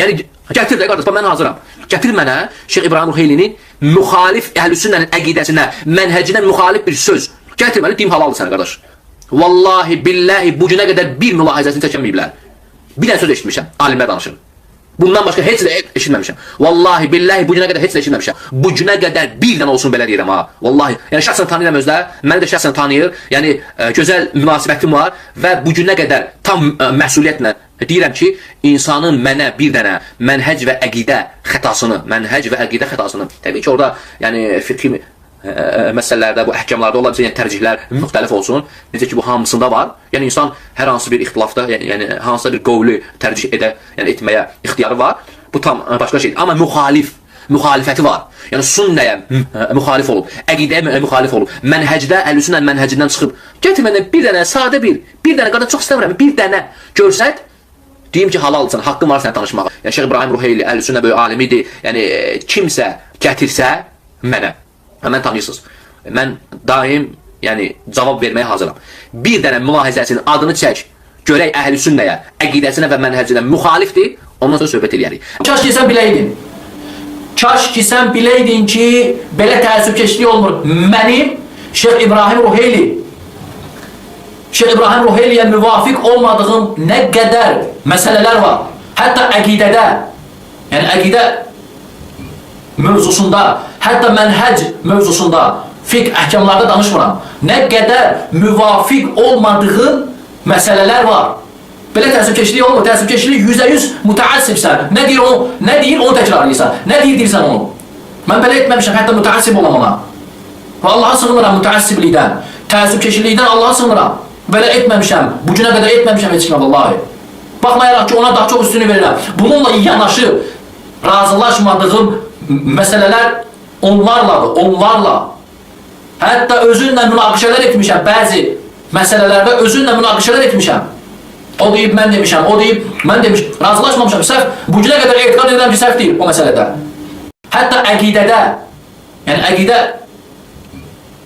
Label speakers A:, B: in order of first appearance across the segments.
A: Yəni gətir də qardaş, bax mən hazıram. Gətir mənə Şeyx İbrahim Ruheylinin müxalif Əhlüsünnənin əqidəsinə, mənhəcinə müxalif bir söz. Gətir mənə, deyim halaldır sənə qardaş. Vallahi billahi bu günə qədər bir mülahizəsini çəkəməyiblər. Bir dənə söz eşitmişəm, alimlər danışır. Bundan başqa heç də eşitməmişəm. Vallahi billahi bu günə qədər heç də eşitməmişəm. Bu günə qədər bir dənə olsun belə deyirəm ha. Vallahi. Yəni şəxsən tanıyıram özdə. Məni də şəxsən tanıyır. Yəni gözəl münasibətim var və bu günə qədər tam məsuliyyətlə deyirəm ki, insanın mənə bir dənə mənhəc və əqidə xətasını, mənhəc və əqidə xətasını, təbii ki, orada yəni fiqhi məsələlərdə, bu əhkamlarda ola bilsin, yəni tərcihlər müxtəlif olsun. Necə ki bu hamısında var. Yəni insan hər hansı bir ixtilafda, yəni hansısa bir qovlu tərcih edə, yəni etməyə ixtiyarı var. Bu tam başqa şeydir. Amma müxalifəti var. Yəni sünnəyə müxalif olub, əqidəyə müxalif olub, mənhəcdə Əhlüsünnə mənhəcindən çıxıb. Gətir mənə bir dənə sadə bir dənə qardaş çox istəmirəm, bir dənə görsət. Deyim ki, halalsan, haqqın var sənə danışmağa. Yəni Şeyx İbrahim Ruheyli Əhlüsünnə böyük alimidir. Yəni kimsə gətirsə mənə, mən tanıyırsınız. Mən daim yəni cavab verməyə hazıram. Bir dənə mülahizəsinin adını çək, görək Əhlüsünnəyə, əqidəsinə və mənhəcinə müxalifdir, ondan sonra söhbət eləyərik.
B: Kaş ki sən biləydin. Kaş ki sən biləydin ki, belə təəssübkeşlik olmur. Mənim Şeyx İbrahim Ruheyli, Şeyx İbrahim Ruheyliyə müvafiq olmadığım nə qədər məsələlər var. Hətta əqidədə, yəni əqidə mövzusunda, hətta mənhəc mövzusunda, fiqh əhkamlarda danışmıram. Nə qədər müvafiq olmadığım məsələlər var. Belə təəssübkeşlik olmur. Təəssübkeşlik 100% mütəəssibsən. Nə deyir onu, nə deyir onu təkrarlayırsan. Nə deyir deyirsən onu. Mən belə etməmişəm, hətta mütəəssib olam ona. Və Allaha sığınıram mütəəssiblikdən. Təəssübkeşlikdən Allaha sığınıram. Belə etməmişəm. Bu günə qədər etməmişəm heç kimə vallahi. Baxmayaraq ki, ona daha çox üstünü verirəm. Bununla yanaşı razılaşmadığım məsələlər onlarladır, onlarla. Hətta özünlə münaqişələr etmişəm bəzi məsələlərdə özünlə münaqişələr etmişəm. O deyib mən demişəm, o deyib mən demişəm. Razılaşmamışam. Səhv. Bu günə qədər etiqad edirəm ki, səhv deyil o məsələdə. Hətta əqidədə, yəni əqidə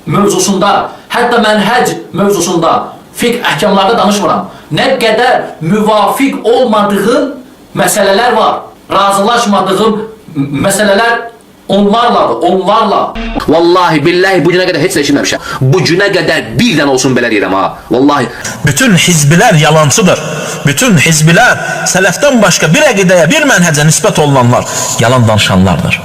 B: mövzusunda, hətta mənhəc mövzusunda, fiqh əhkamlarda danışmıram. Nə qədər müvafiq olmadığım məsələlər var. Razılaşmadığım məsələlər onlarladır, onlarla.
A: Vallahi billahi bu günə qədər heç də eşitməmişəm. Bu günə qədər bir dənə olsun belə deyirəm ha. Vallahi.
C: Bütün hizbilər yalancıdır. Bütün hizbilər sələfdən başqa bir əqidəyə, bir mənhəcə nisbət olunanlar yalan danışanlardır.